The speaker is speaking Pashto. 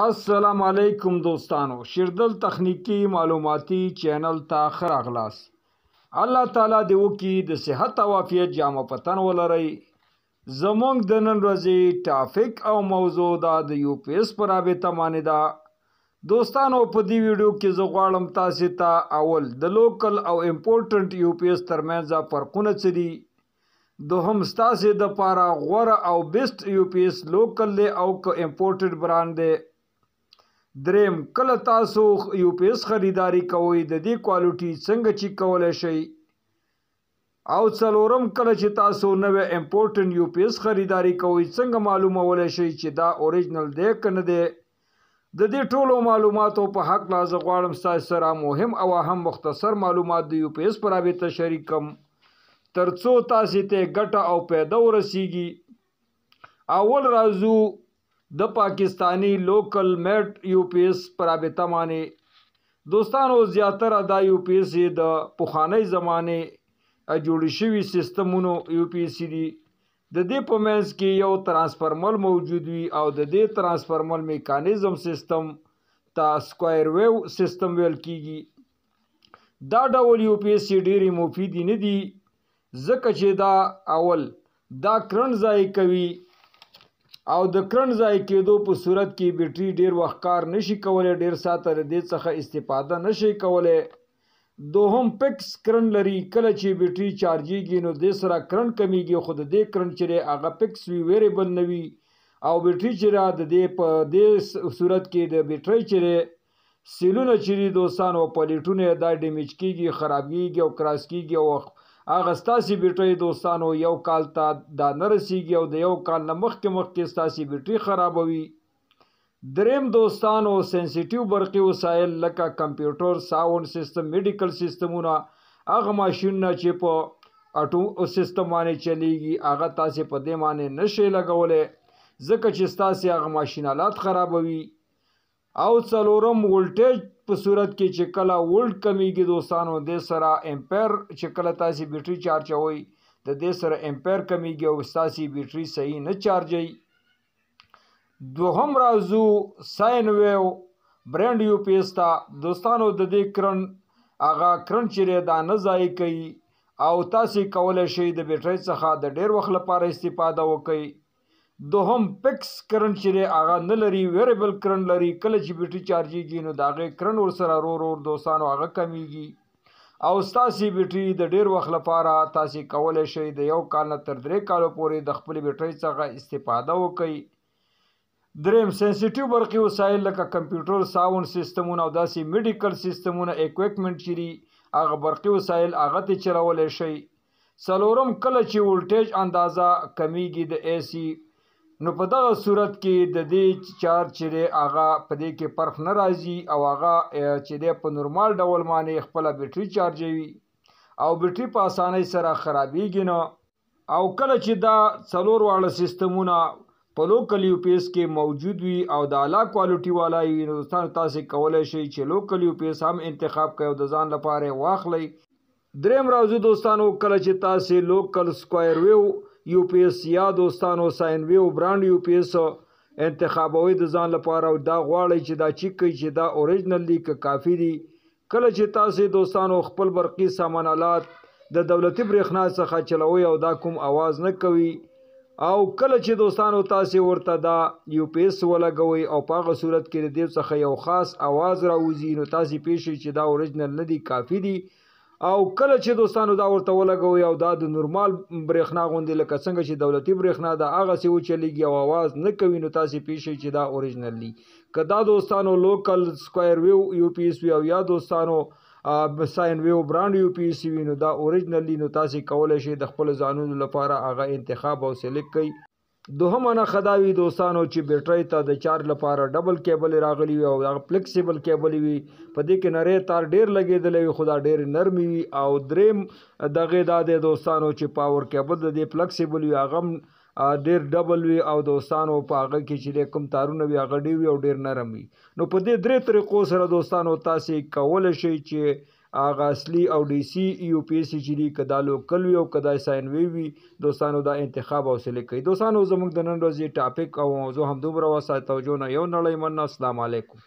السلام علیکم دوستانو، شیردل تخنیکی معلوماتي چینل ته ښه راغلاست. الله تعالی دې وکړي د صحت او عافیت جامه په تن ولرئ. زموږ د نن ورځې topic او موضوع دا د یو پي اس په رابطه باندې ده. دوستانو، په دې ویډیو کې زه غواړم تاسې ته اول د local او imported یو پي اس ترمنځ فرقونه څه دي، دوهم ستاسې دپاره غوره او best یو پي اس local دی او که imported brand دی، دریم کله تاسو یو پي اس خریداري کوئ د دې quality څنګه چک کولی شئ، او څلورم کله چې تاسو نوی imported یو پي اس خریداري کوئ څنګه معلومولی شئ چې دا original دی که نه دی. د دې ټولو معلوماتو په هکله زه غواړم ستاسو سره مهم او اهم مختصر معلومات د یو پي اس په رابطه شریک کړم تر څو تاسې ته ګټه او پیدا ورسیږي. اول راځو د پاکستانی local made یو پي اس په رابطه باندې. دوستانو، زیاتره دا یو پي اس د پخوانۍ زمانې جوړ شوي سیستمونو یو پي اس دي. د دې په منځ کې یو ترانسفرمل موجود وي او د دې ترانسفرمل میکانیزم سیستم ته square wave system ویل کیږي. دا ډول یو پي اس ډېرې مفیدې نه دي، ځکه چې دا اول دا کرنټ ضایع کوي او د کرنټ ضایع کېدو په صورت کې بیټري ډېر وخت کار نشي کولی، ډېر ساعته له دې څخه استفاده نشي کولی. دوهم fix current لري، کله چې بیټري چارجیږي نو دې سره کرنټ کمیږي، خو د دې کرنټ چې دی هغه fix وي، variable نه وي، او بیټري چې ده د دې په دې صورت کې د بیټرۍ چې دی سیلونه چې دي دوستانو او پلیټونه یې دا damage کیږي، خرابیږي او cross کیږي، او هغه ستاسې بیټرۍ دوستانو یو کال ته دا نه رسیږي او د یو کال نه مخکې مخکې ستاسې بیټري خرابوي. دریم دوستانو sensitive برقي وسایل لکه کمپیوټر، sound system، medical سیستمونه، هغه ماشینونه چې په auto system باندې چلیږي هغه تاسې په دې باندې نشئ لګولی، ځکه چې ستاسې هغه ماشین آلات خرابوي. او څلورم ولټیج په صورت کې چې کله ولټ کمیږي دوستانو، دې سره امپیر چې کله تاسې بیټري چارجوئ د دې سره امپیر کمیږي او ستاسې بیټري صحیح نه چارجوي. دوهم راځو sine wave brand یو پي اس ته. دوستانو، د دې کرنټ هغه کرنټ چې دی دا نه ضایع کوي او تاسې کولی شئ د بیټرۍ څخه د ډېر وخت لپاره استفاده وکئ. دوهم fix current چې دی هغه نه لري، variable current لري، کله چې بیټري چارجیږي نو د هغې کرنټ ورسره رو رو دوستانو هغه کمیږي او ستاسې بیټري د ډېر وخت لپاره تاسې کولی شئ د یو کال نه تر 3 کالو پورې د خپلې بیټرۍ څخه استفاده وکئ. دریم sensitive برقي وسایل لکه کمپیوټر، sound سیستمونه او داسې medical سیستمونه equipment چې دي هغه برقي وسایل هغه ته چلولی شئ. څلورم کله چې ولټیج اندازه کمیږي د اے سي نو په دغه صورت کې د دې چارج چې دی هغه په دې کې فرق نه راځي او هغه چې دی په نورمال ډول باندې خپله بیټري چارجوي او بیټري په اسانۍ سره خرابیږي نه. او کله چې دا څلور واړه سیستمونه په local یو پي اس کې موجود وي او د اعلی quality والا وي نو دوستانو تاسې کولی شئ چې local یو پي اس هم انتخاب کړئ او د ځان لپاره یې واخلئ. دریم راځو دوستانو، کله چې تاسې local square wave یو پي اس یا دوستانو sine wave brand یو پي اس انتخابوئ د ځان لپاره او دا غواړئ چې دا چک کړئ چې دا original دي که کاپي دي. کله چې تاسې دوستانو خپل برقي سامان آلات د دولتي برېښنا څخه چلوئ او دا کوم اواز نه کوي او کله چې دوستانو تاسې ورته دا یو پي اس ولګوئ او په هغه صورت کې د دې څخه یو خاص اواز راوځي نو تاسې پوه شئ چې دا original نه دي، کاپي دي. او کله چې دوستانو دا ورته ولګوئ او دا د نورمال برېښنا غوندې لکه څنګه چې دولتي برېښنا ده هغسې وچلېږي او اواز نه کوي نو تاسې پوه شئ چې دا original دي. که دا دوستانو local square wave یو پي اس وي او یا دوستانو sine wave brand یو پي اس وي نو دا original دي، نو تاسې کولی شئ د خپلو ځانونو لپاره هغه انتخاب او select کړئ. دوهمه نښه دا وي دوستانو چې بیټرۍ ته د چارج لپاره double cable راغلي وي او هغه flexible cable وي، په دې کې نری تار ډېر لګېدلی وي خو دا ډېرې نرمې وي. او دریم دغې دا دی دوستانو چې power cable د دې flexible وي، هغه هم ډېر double وي او دوستانو په هغه کې چې دی کوم تارونه وي هغه ډېر وي او ډېر نرم وي. نو په دې درې طریقو سره دوستانو تاسې کولی شئ چې هغه اصلي او ډي سي یو پي ایس چې دي، که دا لوکل وي او که دا ساین وی وي دوستانو، دا انتخاب او سلیکټ کړئ. دوستانو، زموږ د نن ورځې ټاپک او موضوع هم دومره وه. ستاسو توجه نه یو نړۍ مننه. السلام علیکم.